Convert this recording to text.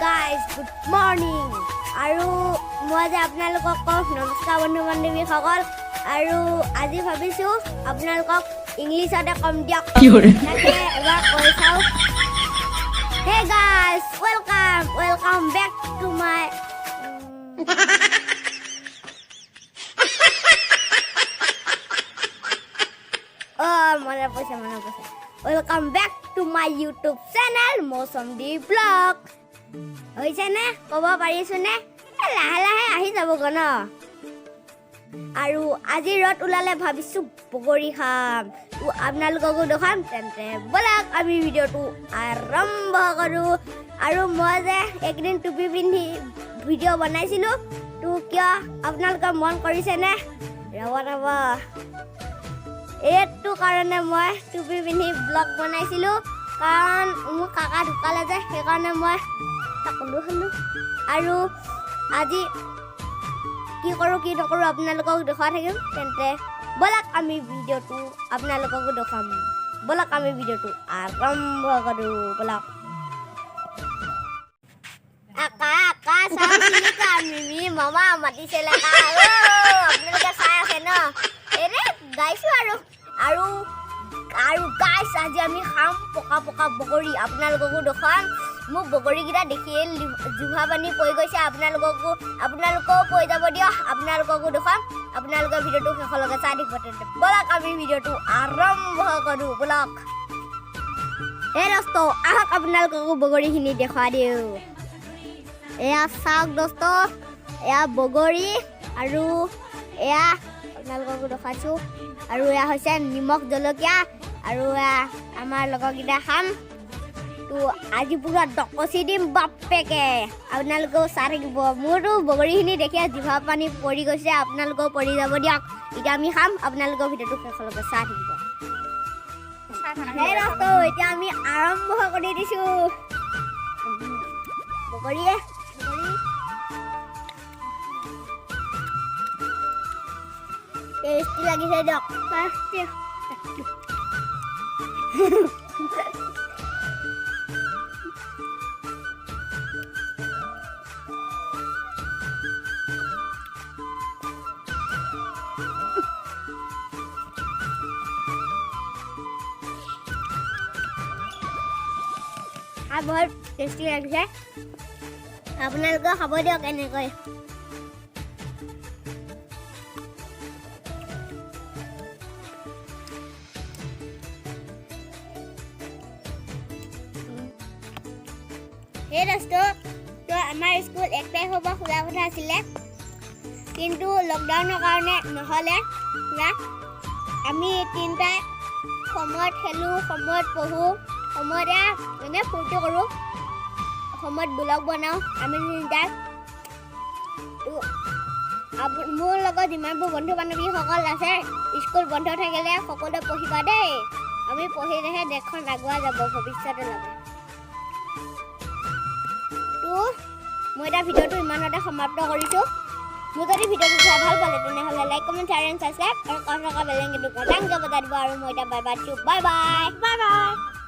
Guys, good morning. আৰু মই যে আপোনালোকক কওঁ, নমস্কাৰ বন্ধু বান্ধৱীসকল। আৰু আজি ভাবিছোঁ আপোনালোকক ইংলিছতে ক'ম দিয়ক। তাকে এবাৰ কৈ চাওঁ। Hey guys, welcome, welcome back to my, অঁ, মনত পৰিছে, মনত পৰিছে। Welcome back to my YouTube channel Mousam the blog. হৈছেনে? ক'ব পাৰিছোনে? এ, লাহে লাহে আহি যাবগৈ ন। আৰু আজি ৰ'দ ওলালে, ভাবিছোঁ বগৰী খাম। তো আপোনালোককো দেখুৱাম। তেন্তে ব'লক, আমি ভিডিঅ'টো আৰম্ভ কৰোঁ। আৰু মই যে এইকেইদিন টুপি পিন্ধি ভিডিঅ' বনাইছিলোঁ, তো কিয় আপোনালোকে মন কৰিছেনে? ৰ'ব ৰ'ব, এইটো কাৰণে মই টুপি পিন্ধি ব্লগ বনাইছিলোঁ, কাৰণ মোৰ কাকা ঢুকালে যে, সেইকাৰণে মই তাকলো খালোঁ। আৰু আজি কি কৰোঁ কি নকৰোঁ আপোনালোকক দেখুৱাই থাকিম। তেন্তে ব'লক, আমি ভিডিঅ'টো আপোনালোককো দেখুৱাম। ব'লক, আমি ভিডিঅ'টো আৰম্ভ কৰোঁ, ব'লক। আকা আকা চাওঁ চিলিকা, মিমি মামা মাতিছে লেকা। আপোনালোকে চাই আছে ন? এনে গাইছোঁ। আৰু আৰু আৰু গাইছ, আজি আমি খাম পকা পকা বগৰী, আপোনালোককো দেখুৱাম। মোক বগৰীকেইটা দেখিয়ে জিভা পানী পৰি গৈছে। আপোনালোকেও পৰি যাব দিয়ক। আপোনালোককো দেখুৱাম। আপোনালোকে ভিডিঅ'টো শেষলৈকে চাই থাকিব। তেন্তে ব'লক, আমি ভিডিঅ'টো আৰম্ভ কৰোঁ, ব'লক। হে দোস্ত, আহক, আপোনালোককো বগৰীখিনি দেখুৱাই দিওঁ। এয়া চাওক দোস্ত, এয়া বগৰী। আৰু এয়া আপোনালোককো দেখুৱাইছোঁ। আৰু এয়া হৈছে নিমখ জলকীয়া। আৰু এয়া আমাৰ লগৰকেইটা খাম। তো আজি পুৰা দকচি দিম বাপেকে, আপোনালোকেও চাই থাকিব। মোৰতো বগৰীখিনি দেখিয়ে জিভা পানী পৰি গৈছে, আপোনালোকেও পৰি যাব দিয়ক। এতিয়া আমি খাম, আপোনালোকৰ ভিডিঅ'টো শেষলৈকে চাই থাকিব। সেই দোস্ত, এতিয়া আমি আৰম্ভ কৰি দিছোঁ। বগৰীয়ে বগৰী টেষ্টি লাগিছে দিয়ক, টেষ্টি। খাই বহুত টেষ্টি লাগিছে। আপোনালোকেও খাব দিয়ক এনেকৈ। সেই দোস্ত, তো আমাৰ স্কুল 1 তাৰিখৰ পৰা খোলা কথা আছিলে, কিন্তু লকডাউনৰ কাৰণে নহ'লে খোলা। আমি তিনিটাই সময়ত খেলোঁ, সময়ত পঢ়োঁ, সময়তে এনে ফূৰ্তি কৰোঁ, সময়ত ব্লগ বনাওঁ আমি তিনিটাই। তো মোৰ লগত যিমানবোৰ বন্ধু বান্ধৱীসকল আছে, স্কুল বন্ধ থাকিলে সকলোৱে পঢ়িবা দেই। আমি পঢ়িলেহে দেশখন আগুৱাই যাব ভৱিষ্যতলৈকে। তো মই এতিয়া ভিডিঅ'টো ইমানতে সমাপ্ত কৰিছোঁ। মোৰ যদি ভিডিঅ'টো চাই ভাল পালে, তেনেহ'লে like, comment, share and subscribe আৰু কাষত থকা বেল আইকনটো কটাংকৈ বজাই দিব। আৰু মই এতিয়া বাই বাই দিছোঁ। Bye bye. Bye bye.